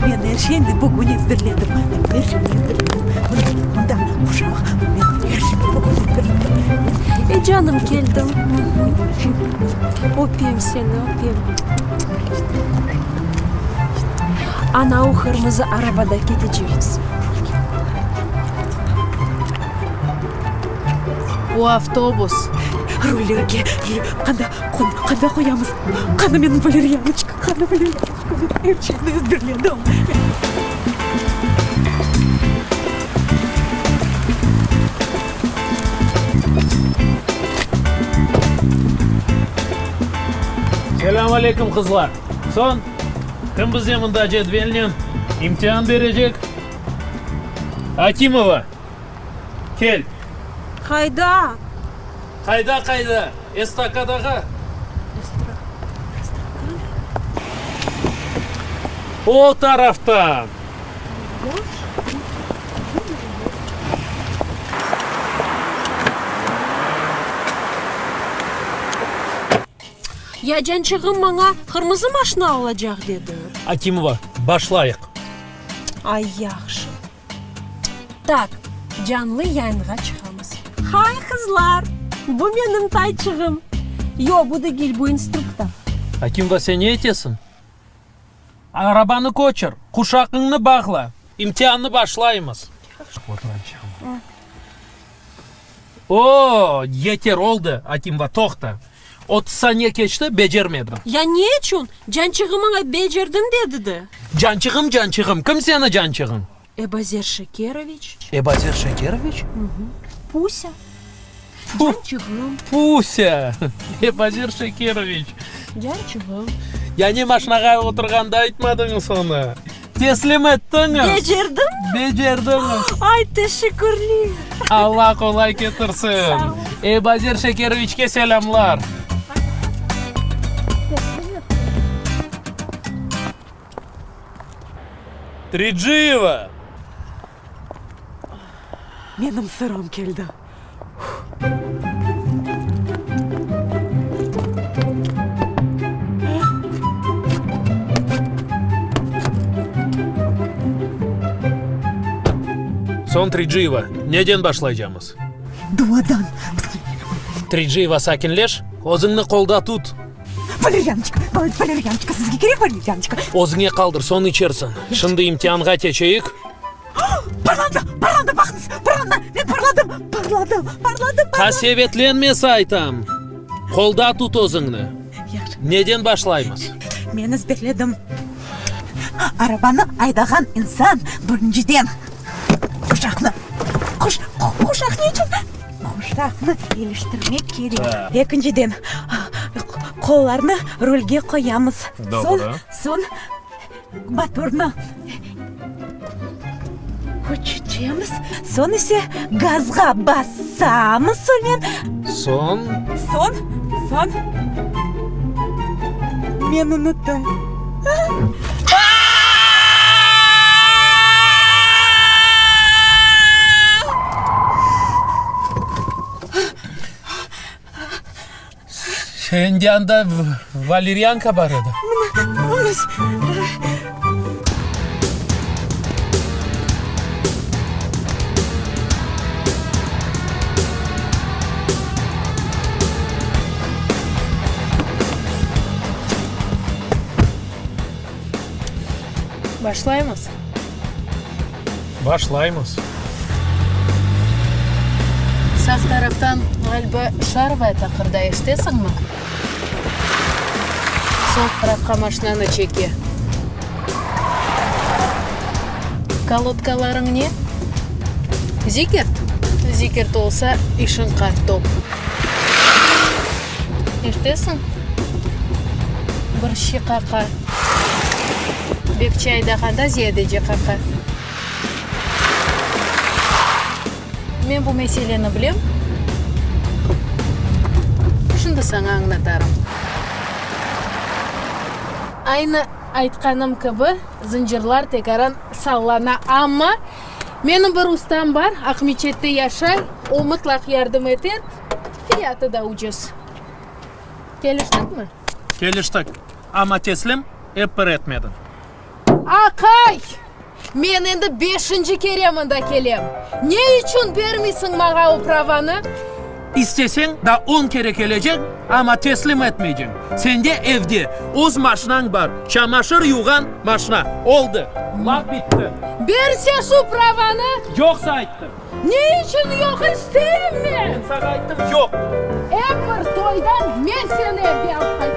Men er şeyni bugün ezberledim. Men er şeyni ezberledim. Mında, mında quşaq. Men er şeyni bugün ezberledim. E, canım, keldim. Öpem seni, öpem. Ana o qırmızı arabada ketecekmiz. O avtobus. Rullerge, qanda, qanda qoyamız? Qana menim valeryanıçka, qana valeryanıçka, men er şeyni ezberledim. Selâm aleyküm, qızlar! Soñ, kim bizden mında cedvelnen imtian berecek? Akimova, kel! Qayda? Qayda, qayda? Estakadağa. O taraftan. Ya cançığım maña qırmızı maşna olacaq dedi. Akimova, başlayıq. Ay, yahşı. Tak, canlı yayınğa çıqamız. Hay, qızlar! Bu menim tayçığım. Yo, bu degil, bu instruktor. Akimova, sen ne etesiñ? Arabanı köçür, quşaqıñnı bağla, imtiannı başlaymız. O, yeter, oldı, Akimova, toqta. 30 saniye keçti, becermediñ. Ya ne içün? Cançığım maña becerdim dedi de. Cançığım, cançığım, kim seni cançığıñ? Ebazer Şekeroviç. Ebazer Şekeroviç? Pusa. Cançığım. Pusa. Ebazer Şekeroviç. Cançığım. Ya ne maşnağa oturğanda aytmadıñız onı? Teslim ettiñiz. Becerdimmi? Becerdiñiz. Ay, teşekkürler. Alla qolay ketirsin. Sağ ol. Ebazer Şekeroviçke selâmlar. Trijiyeva! Menim sıram keldi. Soñ, Trijiyeva, neden başlaycamız? Duadan. Trijiyeva, sakinleş, özüñni qolda tut. Valeryançka, Valeryançka, sizge kerek Valeryançka. Özüñe qaldır, soñ içersiñ. Şimdi imtianğa keçeyik. Parladı, parladı, baqıñız, parladı, men parladım, parladım, parladım, parladım. Qasevetlenme saytam. Qolda tut özüñni. Yahşı. Neden başlaymız? Men ezberledim. Arabanı aydağan insan birinciden quşaqnı, quş, quşaq ne içün? Quşaqnı iliştirmek kerek. Ekinciden, qollarnı rulge qoyamız. Doğru. Soñ, soñ motornı köçüremiz. Soñ ise gazğa basamız, soñen. Soñ? Soñ, soñ men unuttım. Sende anda valeryanka bar edi. Başlaymız? Başlaymız. Sağ taraftan, ğaliba, şarovaya taqırday, eşitesiñmi? Sol tarafqa maşinanı çeke. Kolodkalarıñ ne? Zikert? Zikert olsa, işiñ qartop. Eşitesiñ? Bir şi qaqa. Bekçi aydağanda ziyadece qaqa. Men bu meseleni bilem. Şimdi saña añlatarım. Aynı aytqanım kibi, zıncırlar tekaran sallana, amma menim bir ustam bar, Aqmeçette yaşay, o mıtlaq yardım eter, fiyatı da ucuz. Keliştikmi? Keliştik, amma teslim ep bir etmediñ. Aqay! Men endi beşinci kere mında kelem. Ne içün bermeysiñ maña o pravanı? İsteseñ, daa on kere keleceñ, amma teslim etmeycem. Sende evde öz maşinañ bar, çamaşır yuvğan maşina. Oldı, laf bitti. Berse şu pravanı! Yoqsa ayttım. Ne içün yoq, isteyim men! Men saña ayttım, yoq! Ep bir toydan men seni evge alıp qaytacam.